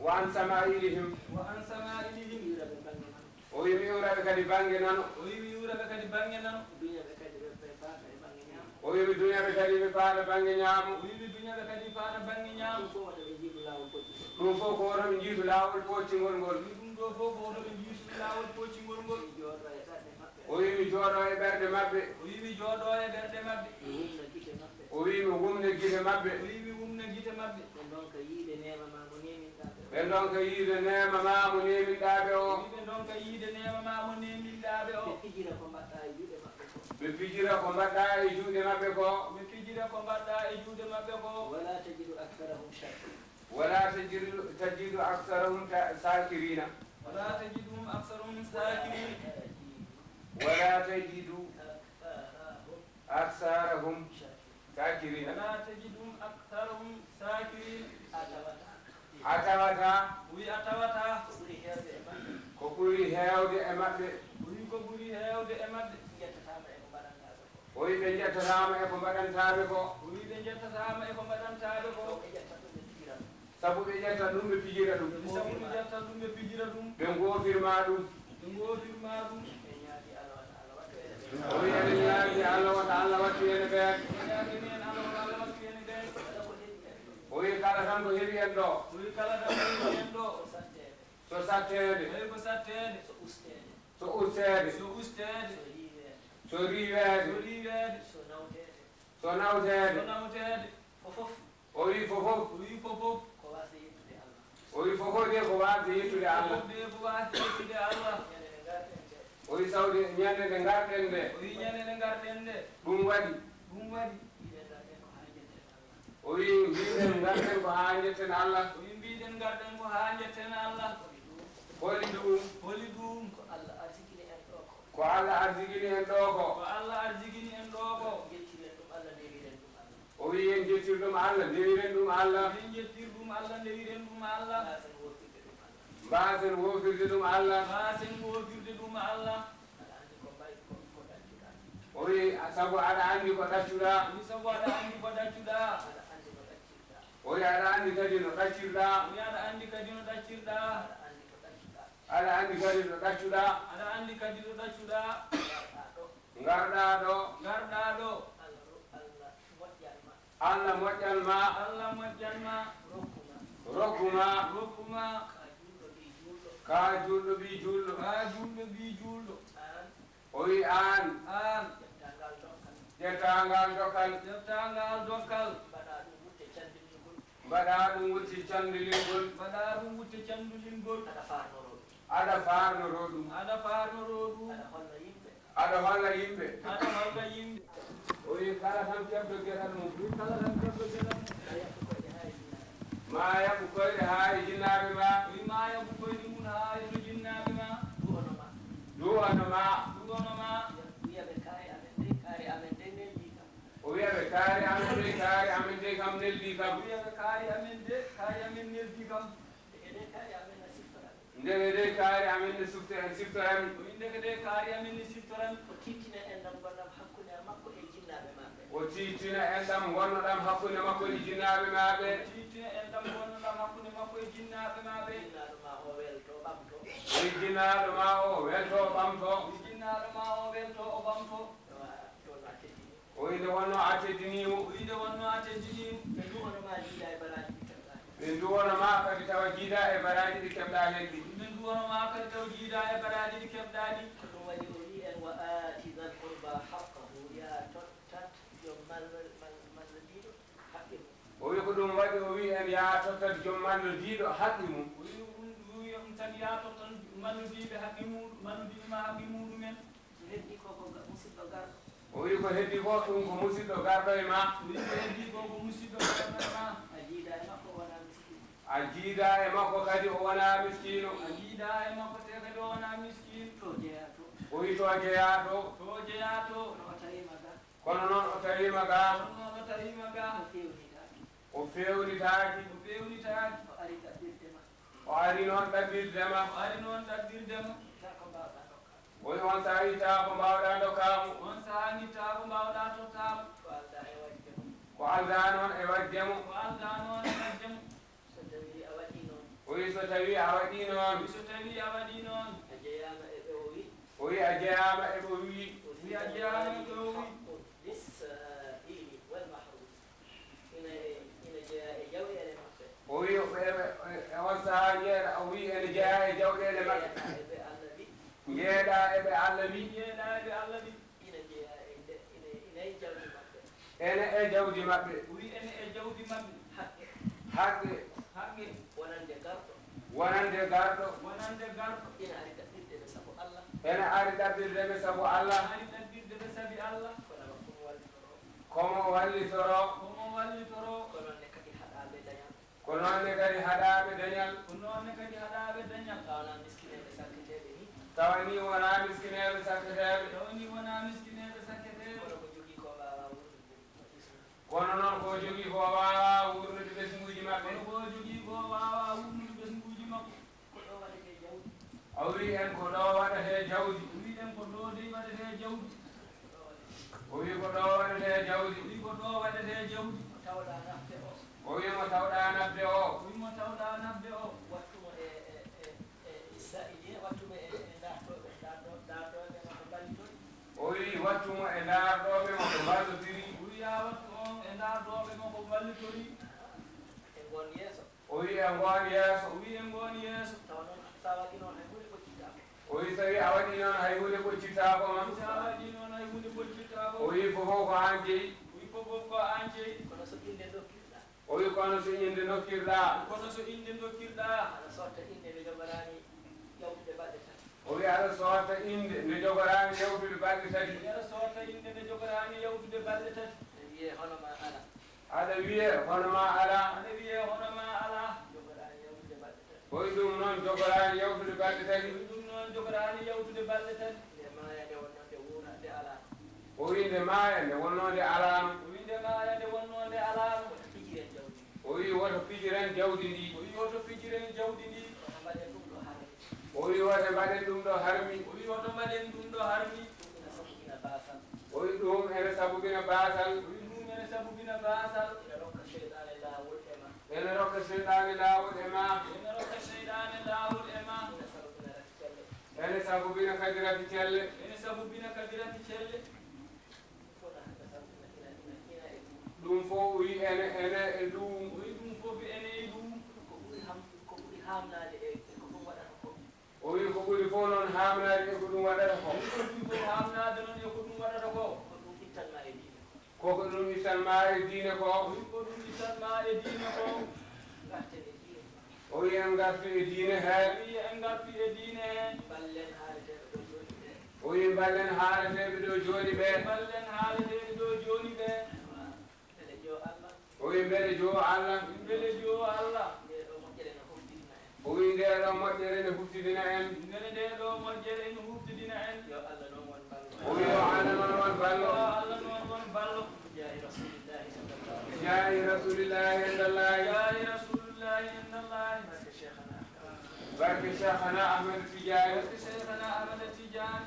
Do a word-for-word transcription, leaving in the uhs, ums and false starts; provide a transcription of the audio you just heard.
Wa an sama'ilihim. Wa an sama'ilihim. Iwra ɓe bannge nano. O wi mi iwra ɓe kadi bannge nano. O wi mi iwra ɓe kadi bannge nano. Duña ɓe kadi ɓe, ɓe faata e bannge ñaamo. O wi mi duña ɓe kadi ɓe faata bannge ñaamo. O wi mi duña ɓe kadi faata bannge ñaamo. Ɗum fof wota ɓe njiitu laawol poccingol. Ɗum fof ko wota ɓe njiitu laawol poccingol ngol. Ɗum ɗo fof ko wota ɓe njiitu laawol poccingol ngol. Ɓe jooɗo e ɓerɗe maɓɓe. O wi mi jooɗo e ɓerɗe maɓɓe. O wi mi jooɗo e ɓerɗe maɓɓe. Mi wumna gite maɓɓe. O wi mi wumna gite maɓɓe. O wi mi wumna gite maɓɓe. Ɓe ndonka yiide neema ma mo neeminɗaa ɓe o. Ɓe ndonka yiide neema ma mo neeminɗaa ɓe o. O wi ɓe ndonka yiide neema ma mo neeminɗaa ɓe o. Ɓe pijira ko mbaɗɗaa e juuɗe maɓɓe ko. Ɓe pijira ko mbaɗɗaa e juuɗe maɓɓe ko. Ɓe pijira ko mbaɗɗaa e juuɗe maɓɓe ko. Wala tajidu aktharahum shakirin. Wala tajidu, tajidu aktharahum ta-, shakirina. Wala tajidhum aktharahum shakirin. Wala tajidu aktharahum shakirin. Wala tajidhum aktharahum shakirin. A tawata. O wi a tawata. Ko ɓuri heewde e maɓɓe. Ko ɓuri heewde e maɓɓe. O wi ko ɓuri heewde e maɓɓe. Njettataama e ko mbaɗanɗaa ɓe ko. O wi ɓe njettataama e ko mbaɗantaa ɓe ko. O wi ɓe njettataama e ko mbaɗantaa ɓe ko. Taw ɓe ƴetta ɗum ɓe pijira ɗum. Sabu ɓe ƴetta ɗum ɓe pijira ɗum. Ɓe Sabu ɓe ƴetta ɗum ɓe pijira ɗum. Ɓe ngoofirma ɗum. Ɓe ngoofirma ɗum. Ɓe ñaagi Allah wata Allah wattu en e ɓeen. O wi eɗen ñaagi Allah wata Allah wattu en e ɓeen. Ɓe ñaagani en Allah wata Allah wattu en e ɓeen. Kala ko heɓi en ɗo. O wi kala tan ko heɓi en ɗo. O wi kala tan ko heɓi en ɗo. Ko satteede. So satteede. Tawi ko satteede. So usteede. So usteede. So usteede. So riiweede. So riiweede. So riiweede. So nawteede. So nawteede. So nawteede. Fofof. O wi fofof. O wi fofof. Ko waasde yettude Allah. O wi fofof de ko waasde yettude Allah. Fofof de ko waasde yettude Allah. Ñande nde ngarɗen nde. O wi sawde ñande nde ngarɗen nde. O wi ñande nde ngarɗen nde. Ɗum waɗi. Ɗum waɗi. Mbiɗen ngarɗen ko haa njetten Allah. O wi mbiɗen ngarɗen ko haa njetten Allah. O wi mbiɗen ngarɗen ko haa njetten Allah. Holi ɗum. Holi ɗum. Holi ɗum. Ko Allah arzikini en ɗo ko. Ko Allah arzikini en ɗo ko. Ko Allah arzikini en ɗo ko. Njettiren ɗum Allah, ndewiren ɗum Allah. O wi en njettir ɗum Allah, ndewiren ɗum Allah. En njettir ɗum Allah, ndewiren ɗum Allah. Mbaasen woofirde ɗum Allah. Mbaasen woofirde ɗum Allah. Mbaasen woofirde ɗum Allah. Aɗa anndi ko mbay-, ko, ko ɗaccuɗaa. O wi, a, sabu aɗa anndi ko ɗaccuɗaa. O wi, sabu aɗa anndi ko ɗaccuɗaa. Aɗa anndi ko ɗaccirɗaa. O wi, aɗa anndi kadi no ɗaccirɗaa. O wi, aɗa anndi kadi no ɗaccirɗaa. Aɗa anndi ko ɗaccuɗaa. Aɗa anndi kadi no ɗaccuɗaa. Aɗa anndi kadi no ɗaccuɗaa. Ngarɗaa ɗo. Ngarɗaa ɗo. Ngarɗaa ɗo. Allah ro-, Allah moƴƴan ma. Allah moƴƴan ma. Allah moƴƴan ma. Rokku ma. Rokku ma. Rokku ma. Ka juulɗo ɓii juulɗo. Ka juulɗo ɓii juulɗo. Ka juulɗo ɓii juulɗo. Aan. O wi aan. Aan. Ƴettaa ngal dokkal. Ƴettaa ngal dokkal. Ƴettaa ngal dokkal. Mbaɗaa ɗum wutte candilingol. Mbaɗaa ɗum wutte candilingol. Mbaɗaa ɗum wutte candilingol. Aɗa faarnoroo ɗum. Aɗa faarnoroo ɗum. Aɗa faarnoroo ɗum. Aɗa holla yimɓe. Aɗa holla yimɓe. Aɗa holla yimɓe. O wi kala tan keɓɗo geɗal mum. O wi kala tan keɓɗo geɗal mum. Ma yaɓɓu koyɗe haa e jinnaaɓe ma. Ma yaɓɓu koyɗe haa e jinnaaɓe ma. O wi ma yaɓɓu koyɗe mum haa e jinnaaɓe ma. Du'ono ma. Du'ono ma. Du'ono ma. Wiya ɓe kaari amen de, kaari amen de neldi kam. O wiya ɓe kaari amen de, kaari amen de kam neldi kam. O wiya ɓe kaari amen de, kaari amen neldi kam. Ndeke de kaari amen na siftora mi. Ndeke de kaari amen ne sifto-, siftora mi. O wi ndeke de kaari amen ne siftora mi. O tiittina enɗam ngonɗam hakkunde makko e jinnaaɓe maɓɓe. O tiittina enɗam ngonnoɗam hakkunde makko e jinnaaɓe maɓɓe. O tiittina enɗam ngonnoɗam hakkunde makko e jinnaaɓe maɓɓe. Jinnaaɗo ma o welto, ɓamto. O wi jinnaaɗo ma o welto, ɓamto. O wi jinnaaɗo ma o welto, o ɓamto. Ɗo a, ɗo a teddini. O wi nde wonnoo a teddinii mo. O wi nde wonnoo a teddinii mo. Ɓe nduwano ma jiidaa e baraaji ɗi keɓɗaa ɗi. Ɓe nduwano ma kadi tawa jiidaa e baraaji ɗi keɓɗaa heen ɗi. Ɓe nduwano ma kadi tawa jiidaa e baraaji ɗi keɓɗaa ɗi. Ko ɗum waɗi o wi en, wa aati zal qurba haqqahu, yaa tottat joom mal-, mal-, mallodiiɗo haqqe mum. O wi ko ɗum waɗi o wi en, yaa tottat joom mallodiiɗo haqqe mum. O wi ɗum, o wi on tan, yaa tottan mallodiiɓe haqqe mum, mallodiiɓe ma haqqe muɗumen. Ko heddi ko, ko ga-, musiɗɗo garɗo. O wi ko heddi ko, ɗum ko musiɗɗo garɗo e ma. O wi ko heddi ko, ko musiɗɗo garɗo e ma. A jiidaa e makko, o wonaa miskiino. A jiidaa e makko kadi, o wonaa miskiino. A jiidaa e makko te kadi, o wonaa miskiino. To jeyaa to. O wi to jeyaa to. To jeyaa to. Kono o tawiima ga. Kono noon o tawiima ga. Kono noon o tawiima ga. O feewnitaaki. O feewnitaaki. O feewnitaaki. O ari ɗaɓɓirde ma. O ari noon ɗaɓɓirde ma. O ari noon ɗaɓɓirde ma. Taa ko mbaawɗaa dokkaade. O wi on sahaa taa ko mbaawɗaa dokkaa mo. On sahaa taa ko mbaawɗaa tottaa mo. Ko aldaa e waɗde mo. Ko aldaa noon e waɗde mo. Ko aldaa noon e waɗde mo. So tawii a waɗii noon. O wi so tawi a waɗi noon. So tawi a waɗi noon. A jeyaama e ɓe o wi. O wi a jeyaama e ɓe o wi. O wi a jeyaama e ɓe o wi. Haqqun lissa'ili wal mahrum. Ina e, ina jeyaa e jawɗeele maɓɓe. O wi o ɓe, ɓe, e on sahaa njeeɗa, o wi ene jeyaa e jawɗeele maɓɓe. Jeeɗa e ɓe Alla wi. Njeeɗa e ɓe Alla wi. Njeeɗa e ɓe Alla wi. Ina jeyaa e nde, ina, ina e jawdi maɓɓe. Ene e jawdi maɓɓe. O wi ene e jawdi maɓɓe. Haqqe. Haqqe. Haqqe. Wonande garɗo. Wonande garɗo. Wonande garɗo. Ina ari ɗaɓɓirde ɓe sabu Alla. Ene ari ɗaɓɓirde ɓe sabu Alla. Ina ari ɗaɓɓirde ɓe sabi Alla. Kono ko mo wallitoro. Ko mo wallitoro. Ko mo wallitoro. Ko noon ne kadi haɗaaɓe dañal. Ko noon ne kadi haɗaaɓe dañal. Ko noon ne kadi haɗaaɓe dañal. Tawa wonaa miskineeɓe sakketeeɓe ni. Tawa ni wonaa miskineeɓe sakketeeɓe. Tawa ni wonaa miskineeɓe sakketeeɓe. Kono ko jogii ko waawaa wuurnude. Kono noon ko jogii ko waawaa wuurnude ɓesnguuji maɓɓe. Kono ko jogii ko waawaa wuurnude ɓesnguuji maɓɓe. Ko ɗo waɗetee jawdi. O wi en ko ɗo waɗetee jawdi. O wi en ko ɗo dey waɗetee jawdi. O wi ko ɗo waɗetee jawdi. O wi ko ɗo waɗetee jawdi. Mo tawɗaa nafde o. O wi mo tawɗaa nafde o. O wi mo tawɗaa nafde o. Wattu mo e, e, e, e Israa'iiliya, wattu mo e, e ndaartooɓe, ndaartoo-, ndaartooɓe mo ko mballitori. O wi wattu mo e ndaartooɓe mo ko mballotiri. O wi yaa wattu on e ndaartooɓe mo ko mballitori. E ngoon yeeso. O wi e ngoon yeeso. O wi e ngoon yeeso. Tawa noon, so a waɗii noon, hay huunde ɓoccitaako. O wi so tawi a waɗii noon, hay huunde ɓoccitaako ma. So a waɗii noon, hay huunde ɓoccitaako. O wi fof fof ko aan jeyi. O wi fof fof ko aan jeyi. Kono so innde dokkirɗaa. O wi kono so innde dokkirɗaa. Kono so innde dokkirɗaa. Aɗa sootta innde nde jogoraani yawtude balɗe tati. O wi aɗa sootta innde nde jogoraani yawtude balɗe tati. O wi aɗa sootta innde nde jogoraani yawtude balɗe tati. Ene wiyee hono maa alaa. Aɗa wiyee hono maa alaa. Aɗa wiyee hono maa alaa. Jogoraani yawtude balɗe tati. O wi ɗum noon jogoraani yawtude balɗe tati. O wi ɗum noon jogoraani yawtude balɗe tati. Nde maaya nde wonnoo nde wuura, nde alaano. O wi nde maaya nde wonnoo nde alaano. O wi nde maaya nde wonnoo nde alaano. Woto pijiren jawdi ndi. O wi woto pijiren jawdi ndi. O wi woto pijiren jawdi ndi. Woto mbaɗen ɗum ɗo harmi. O wi woto mbaɗen ɗum ɗo harmi. O wi woto mbaɗen ɗum ɗo harmi. Ɗum ina sabubina baasal. O wi ɗum ene sabubina baasal. O wi ɗum ene sabubina baasal. Ina rokka seyɗaane laawol e ma. Ene rokka seyɗaane laawol e ma. Ene rokka seyɗaane laawol e ma. Ina sabubina rafi celle. Ene sabubina kadi rafi celle. Ene sabubina kadi rafi celle. Ɗum fof na, na sabubina ina, ina, ina e ɗum. Ɗum fof o wi ene, ene e ɗum. O wi ɗum fof ene e ɗum. Ko ɓuri ham-, ko ɓuri haamnaade e, e ko ɗum waɗata ko. O wi ko ɓuri fof noon haamnaade e ko ɗum waɗata ko. Ko ɓuri fof haamnaade noon e ko ɗum waɗata ko. Ko ɗum ittan ma e diine ko. Ko ko ɗum ittan ma e diine ko. O wi ko ɗum ittan ma e diine ko. Ngarten e diine. O wi en ngartu e diine he. O wi en ngartu e diine he. Mballen haaleteeɓe ɗo jooɗi ɓe. O wi mballen haaleteeɓe ɗo jooɗi ɓe. Mballen haaleteeɓe ɗo jooɗi ɓe. Mbele joo Allah. O wi mbele joo Allah. Mbele joo Allah. Ndee ɗoo moƴƴere ene huuftidina en. O wi ndee ɗoo moƴƴere ene huuftidina en. Mbele ndee ɗoo moƴƴere ene huuftidina en. Yo Allah noon won ballo. O wi yo Allah noon won ballo. Yo Allah noon won ballo. Bijaahi Rasuulillaahi sallallaahu alayhi wa sallam. Bijaahi Rasuulillaahi indallahi. Bijaahi Rasuulillaahi indallahi. Barke Cheikhana Ahmad Tijaani. Barke Cheikhana Ahmad Tijaani. Barke Cheikhana Ahmad Tijaani.